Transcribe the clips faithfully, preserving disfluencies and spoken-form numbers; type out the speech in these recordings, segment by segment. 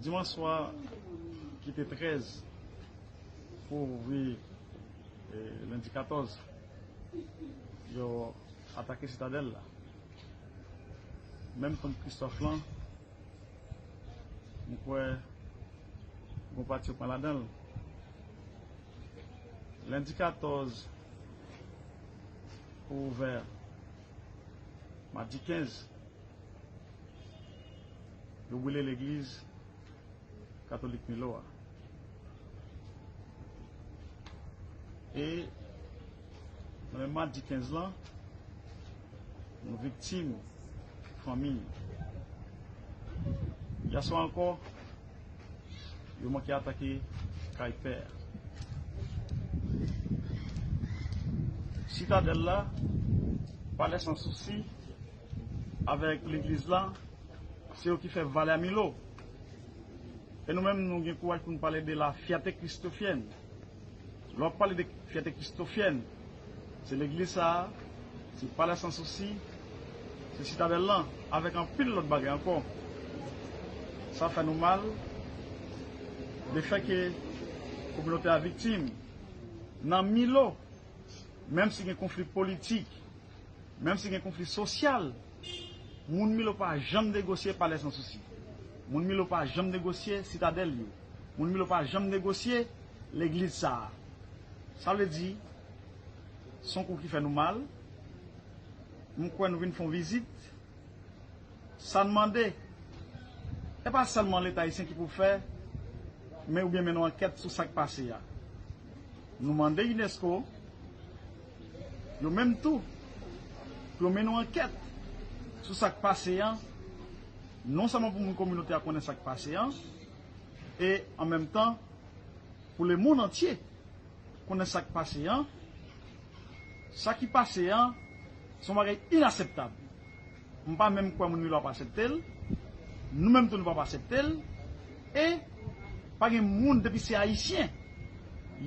Dimanch swa ki te trèz pou ouvri, eh, lendi katòz, yo atake Sitadèl la. Menm tonm Kristòf lan, m kwè gon pati yo pran ladan l. Lendi katòz pou ouvè, madi kenz, yo brile legliz katolik Milo a. E nan menm madi kenz lan, nou viktim, fanmi. Yèswa ankò, yo manke atake kay pè a. Sitadèl la, Palè Sansousi, avèk legliz la, se yo ki fè valè a Milo. E nou menm, nou gen kouraj pou nou pale de la fierté christophienne. Lè w ap pale de fierté christophienne, se legliz sa a, se Palè Sansousi, se Sitadèl lan, avèk anpil lòt bagay ankò. Sa fè nou mal, lefètke kominote a viktim. Nan Milo, menm si gen konfli politik, menm si gen konfli sosyal, moun Milo pa janm negosye Palè Sansousi. Moun Milo pa janm negosye Sitadèl yo. Moun Milo pa janm negosye legliz sa a. Sa vle di, se yon kou ki fè nou mal. M kwè nou vin fè yon vizit. Sa n mande, e pa sèlman Leta ayisyen ki pou fè, men oubyen mennen yon ankèt sou sa k pase a. Nou mande unesco, yo menm tou, pou yo mennen yon ankèt sou sa k pase a, non sèlman pou moun kominote a konnen sa k pase a, e an menm tan, pou lemonn antye konnen sa k pase a. Sa ki pase a, se yon bagay inaseptab. M pa menm kwè moun Milo ap aksepte l. Nou menm tou, nou p ap aksepte l. E pa gen moun, depi se Ayisyen,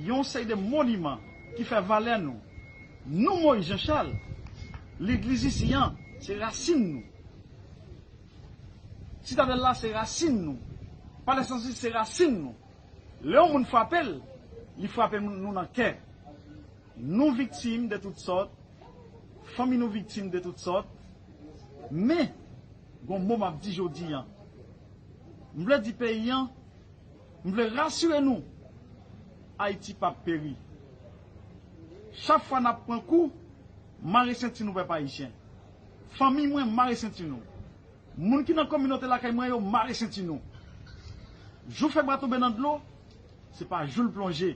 yon seri de moniman ki fè valè nou. Nou, Moyiz Janchal, legliz isi an, se rasin nou. Sitadèl la, se rasin nou. Palè Sansousi, se rasin nou. Lè yon moun frape l, li frape nou nan kè. Nou viktim de tout sòt, fanmi nou viktim de tout sòt, men gon mo m ap di jodi a. M vle di peyi a, m vle rasire nou, Ayiti p ap peri. Chak fwa n ap pran kou, mare senti nou, pèp ayisyen. Fanmi mwen, mare senti nou. Moun ki nan kominote lakay mwen yo, mare senti nou. Jou fèb la tonbe nan dlo, se pa jou l plonje.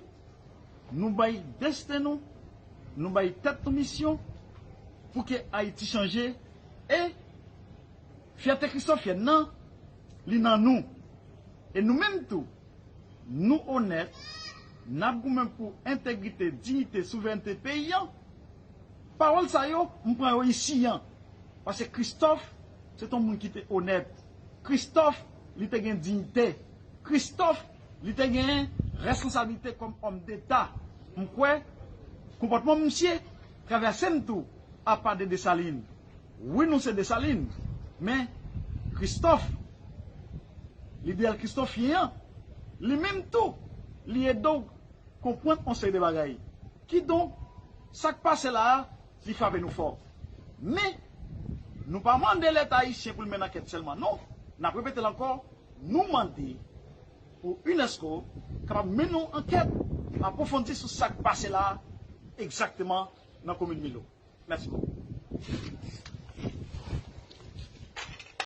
Nou bay desten nou, nou bay tèt nou misyon pou ke Ayiti chanje. E fyète kristofyèn nan, li nan nou. E nou menm tou, nou onèt, n ap goumen pou entegrite, diyite, souverènte peyi a. Pawòl sa yo, m pran yo isi a. Paske Kristòf, se t on moun ki te onèt. Kristòf, li te gen diyite. Kristòf, li te gen responsablite kòm òm deta. M kwè, konpòtman misye travèse n tou, apa de Desalin. Wi, nou se Desalin, men Kristòf, lideyal kristofyen an, li menm tou, li ede w konprann yon seri de bagay. Kidonk, sa k pase la a, li frape nou fò. Men, nou pa mande Leta ayisyen pou l mennen ankèt sèlman, non. N ap repete l ankò, nou mande pou unesco kapab mennen yon ankèt apwofondi sou sa k pase la a, egzakteman nan komin Milo. Mèsi bokou.